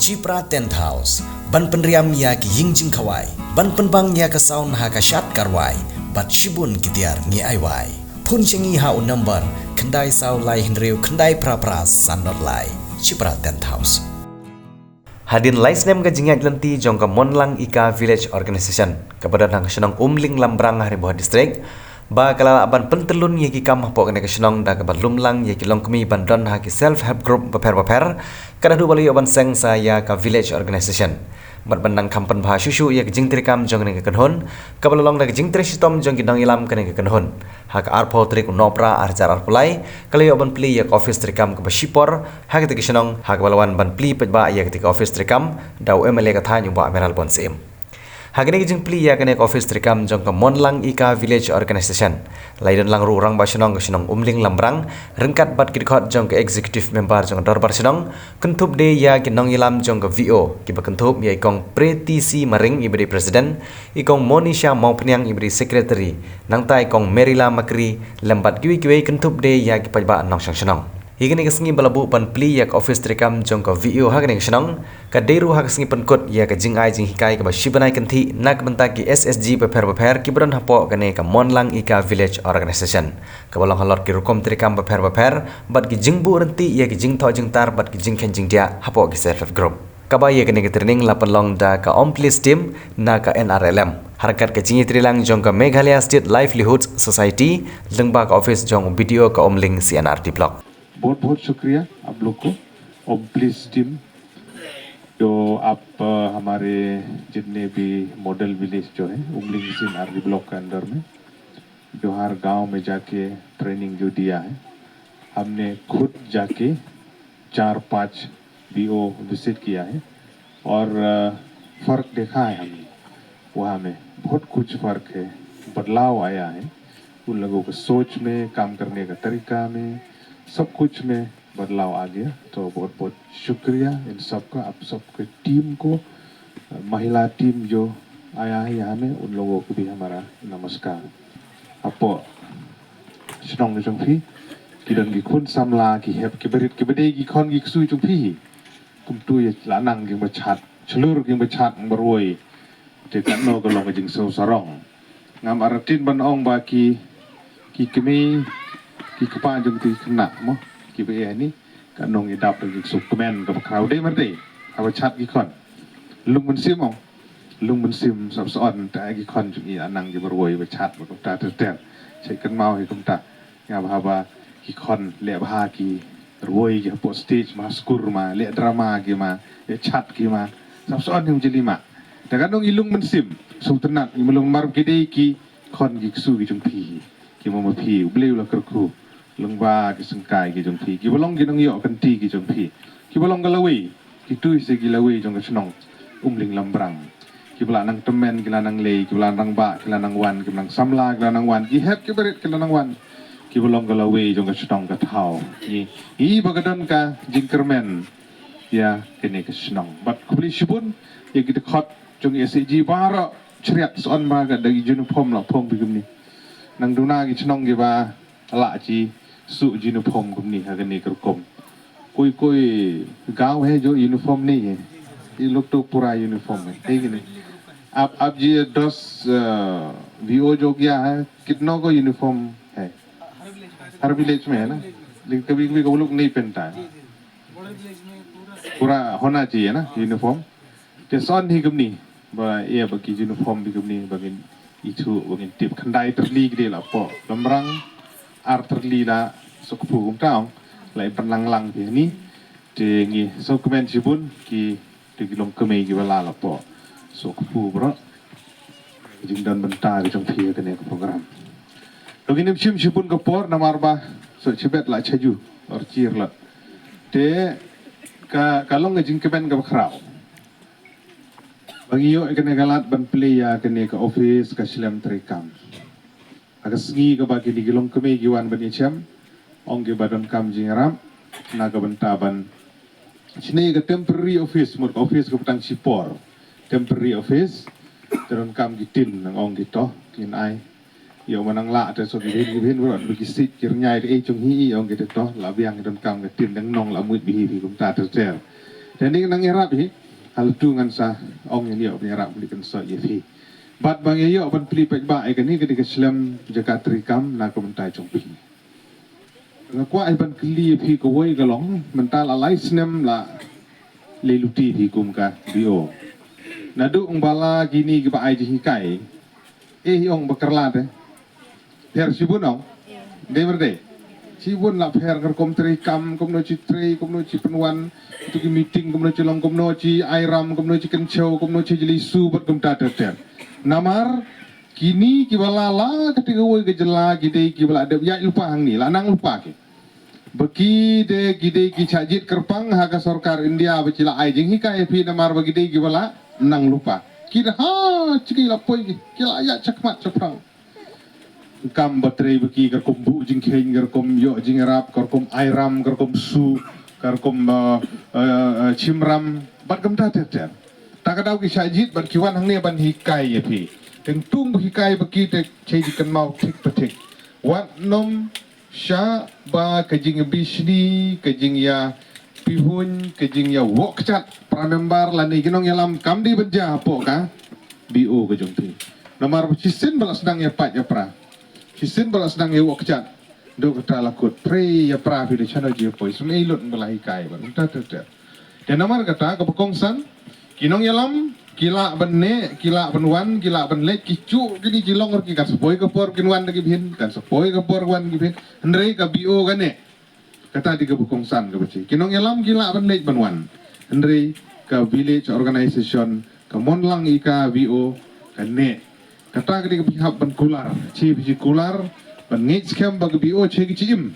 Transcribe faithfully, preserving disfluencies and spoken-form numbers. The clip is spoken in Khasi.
Chipra Tent House, ban pynriam ïa ki ïing jingkhawai, ban pynbang ïa ka sound ha ka shad ka rwai, bad shibun ki tiar ngi ai wai. Phone sha ngi ha u number khyndai saw lai hynriew khyndai phra phra san not lai. Chipra Tent House. Hadien lai snem ka jingïaid lynti jong ka Monlang Ika Village Organization, kaba don ha ka shnong Umling Lambrang ha Ri Bhoi District, ba ka la lah ban pyntyllun ïa ki kam hapoh kane ka shnong da kaba lumlang ïa ki longkmie ban don ha ki self help group bapher bapher, ka naduh ba la ïoh ban seng sa ïa ka village organization. Bad ban nang kham pynbha shuh shuh ïa ka jingtrei kam jong kane ka kynhun, kaba la long da ka jingtrei shitom jong ki nongïalam kane ka kynhun. Ha ka arphew tarik u Nohprah ar hajar arphew lai, ka la ïoh ban plie ïa ka office treikam kaba shipor ha katei ka shnong, ha kaba la wan ban plie paidbah ïa katei ka office treikam da u M L A ka thaiñ u Bah Mayralborn Syiem. Ha kane ka jingplie ïa kane ka office treikam jong ka Monlang Ika Village Organization, la ïadon lang ruh u Rangbah Shnong ka shnong Umling Lambrang ryngkat bad ki dkhot jong ka executive member jong ka dorbar shnong, kynthup de ïa ki nongïalam jong ka V O, kiba kynthup ïa i Kong Pretty C Maring iba dei president, i Kong Monisha Mawphniang iba dei secretary, nangta i Kong Merila Makri, lem bad kiwei kiwei, kynthup de ïa ki paidbah nongshong shnong. Ïa kane ka sngi ba la buh ban plie ïa ka office treikam jong ka V O ha kane ka shnong, ka dei ruh ha ka sngi pynkut ïa ka jingai jinghikai kaba shi bnai kynthih na ka bynta ki S H G bapher bapher kiba don hapoh kane ka Monlang Ika Village Organization, kaba long halor ki rukom treikam bapher bapher bad ki jingbuh rynti ïa ki jingthoh jingtar bad ki jingkheiñ jingdiah hapoh ki self help group. Kaba ïa kane ka training la pynlong da ka Omplish Team na ka N R L M, ha ryngkat ka jingïatreilang jong ka Meghalaya State Livelihoods Society, lyngba ka office jong u B D O ka Umling C and R D Block. बहुत बहुत शुक्रिया आप लोग को, ओम प्लीज टीम। तो आप, अ, हमारे जितने भी मॉडल विलेज जो है उमलिंग सीएनआरडी ब्लॉक के अंडर में, जोहार गांव में जाके ट्रेनिंग जो दिया है, हमने खुद जाके चार पांच वीओ विजिट किया है और, अ, फर्क देखा है हमने। वहाँ में बहुत कुछ फर्क है, बदलाव आया है उन लोगों के सोच में, काम करने का तरीका में, सब कुछ में बदलाव आ गया। तो बहुत बहुत शुक्रिया इन सबका, आप सबके टीम को, महिला टीम जो आया है यहाँ में, उन लोगों को भी हमारा नमस्कार। Hapoh shnong jong phi ki don ki khun samla, ki hep ki barit, kiba dei ki khon ki ksu jong phi hi. Kumtu ïa la nang kiba chad shlur, kiba chad marwei. Te katno ka long ka jingsngewsarong. Ngam artatien ban ong ba ki, ki kmie, ki kpa jong ki khynnah mo, kiba ïa ni, katno ngi dap da ki ksu kmen kaba khraw, dei mar dei, haba chad ki khon. Lung mynsiem ong, lung mynsiem sop son, te ki khon jong i la nang ki marwei ba chad ba kumta ter ter. Chai kynmaw hi kumta. Nga ba haba ki khon leh bha ki rwai ki hapoh stage ma, skur ma, leh drama ki ma, leh chad ki ma, sop son hi jylliew ma. Te katno ngi lung mynsiem sngewtynnat, ngi mlung mar ki dei ki khon ki ksu ki jong phi, ki ma ma phi, U Blei u la kyrkhu lyngba ki syngkai ki jong phi, kiba long ki nongïoh kynti ki jong phi, kiba long ka lawei. Kito hi sa ki lawei jong ka shnong Umling Lambrang. Kiba la nang tymmen ki la nang lei, kiba la nang rangbah ki la nang wan, kiba nang samla ki la nang wan, ki hep ki barit ki la nang wan. Kiba long ka lawei jong ka shnong ka thaw. Ngi, ngi ba ka don ka jingkyrmen ïa kane ka shnong. Bad khublei shibun ïa ki dkhot jong S H G baroh, chriat son ba ka da ki uniform la phong phi kumne. Nang duna ki shnong kiba lah chi suh uniform kumne ha kane ka rukom. कोई कोई गांव है जो यूनिफॉर्म नहीं है? ये लोग तो पूरा यूनिफॉर्म है, है कि नहीं? आप, आप जी दस, अ, वीओ जो गया है, कितनों को यूनिफॉर्म है? हर विलेज में है ना, लेकिन कभी कभी वो लोग नहीं पहनता है। पूरा होना चाहिए ना यूनिफॉर्म। Te son hi kumne, ba ïa ba ki uniform hi kumne, ba ngin ithuh, ba ngin tip. Khyndai tylli ki dei la pok Lambrang, ar tylli la Sohkpu, kumta ong, la i pynlang lang phi hani. Te ngi sngewkmen shibun ki, te ki longkmie kiba la la pok Sohkpu baroh. Jingdon bynta ka jong phi ha kane ka program. To ngin ym shim shibun ka por namar ba shu shibit la sha ju or chir la. Te ka, ka long ka jingkmen kaba khraw ba ngi ïoh ïa kane ka lad ban plie ïa kane ka office ka shlem treikam. Ha ka sngi kaba kine ki longkmie ki wan ban ïashem, ong ki ba donkam jingïarap na ka bynta ban shna ïa ka temporary office, mut ka office kaba tang shipor, temporary office. Te donkam ki tin, nang ong ki to kin ai. Ïoh ma nang lah te shu ki bhin ki bhin, bad ba ki siej ki rynïai te ei jong hi, ong ki te to la biang, donkam ka tin, dang nong la muid bha hi kumta ter ter. Ïa ni nang ïarap hi. Hal tu ngan sa ong ïa ni ïa ïarap beli kan so ïa phi. Bad bang ïa ïoh ban pli pek ba ïa kani ka dei ka slem jaka trei kam na ka bynta jong phi. Nga kwah ban kylli ïa phi kawei ka long mynta la lai snem la lei luti phi kum ka B O. Naduh ong bala kini kiba ai jinghikai. Eh ong ba kyrla te. Pher shibun ong. Dei berde. Shibun la pher kar kum trei kam, kum no chi trei, kum no chi pynwan. Itu ki meeting, kum no chi long, kum no chi ai ram, kum no chi kynchew, kum no chi jli su bad kum ta ter ter. Namar kini kiba la la kati kawei ka jylla ki dei kiba la dep ïa lupa hangni, la nang lupa ki. Ba ki de ki dei ki chajit kyrpang ha ka sorkar India ba chi la ai jinghikai ïa phi namar ba ki dei kiba la nang lupa. Ki da ha chi ki la poi ki, ki la ïa chakmat chaprang. Kam ba trei ba ki kar kum bu jingkheiñ, kar kum ïoh jingrap, kar kum ai ram, kar kum su, kar kum uh, uh, chimram, bad kam ta ter ter. Ta ka daw ki chajit bad ki wan hangne ban hikai ïa phi. Teng tung ba hikai ba ki te chei di kan mau thik pa thik. Wat nom sha ba ka jingïabishni, ka jingïa pihuñ, ka jingïa wok chat para member lane ki nongïalam kam dei ban ja hapoh ka B O ka jong phi. Namar ba shisien ba la sdang ïa pat ïa pra. Shisien ba la sdang ïa wok chat. Dok kata la kut pre ïa pra phi de chano ji poi. Sum ei lut ba la hikai ba. Kata ter ter. Te namar kata ka ba kongsan ki nongïalam ki lah ban ne, ki lah ban wan, ki lah ban leit, ki chu kini ki long ki kan sa poi ka por kin wan da ki bhin, kan sa poi ka por wan ki bhin. Hynrei ka B O ka ne. Kata di ka ba kongsan ka ba chi. Ki nongïalam ki lah ban leit ban wan. Hynrei ka village organization ka mon lang i ka B O ka ne. Kata ka di ka ba hap ban kular. Chi ba chi kular ban ngeit skhem ba ka B O chi ka chi im.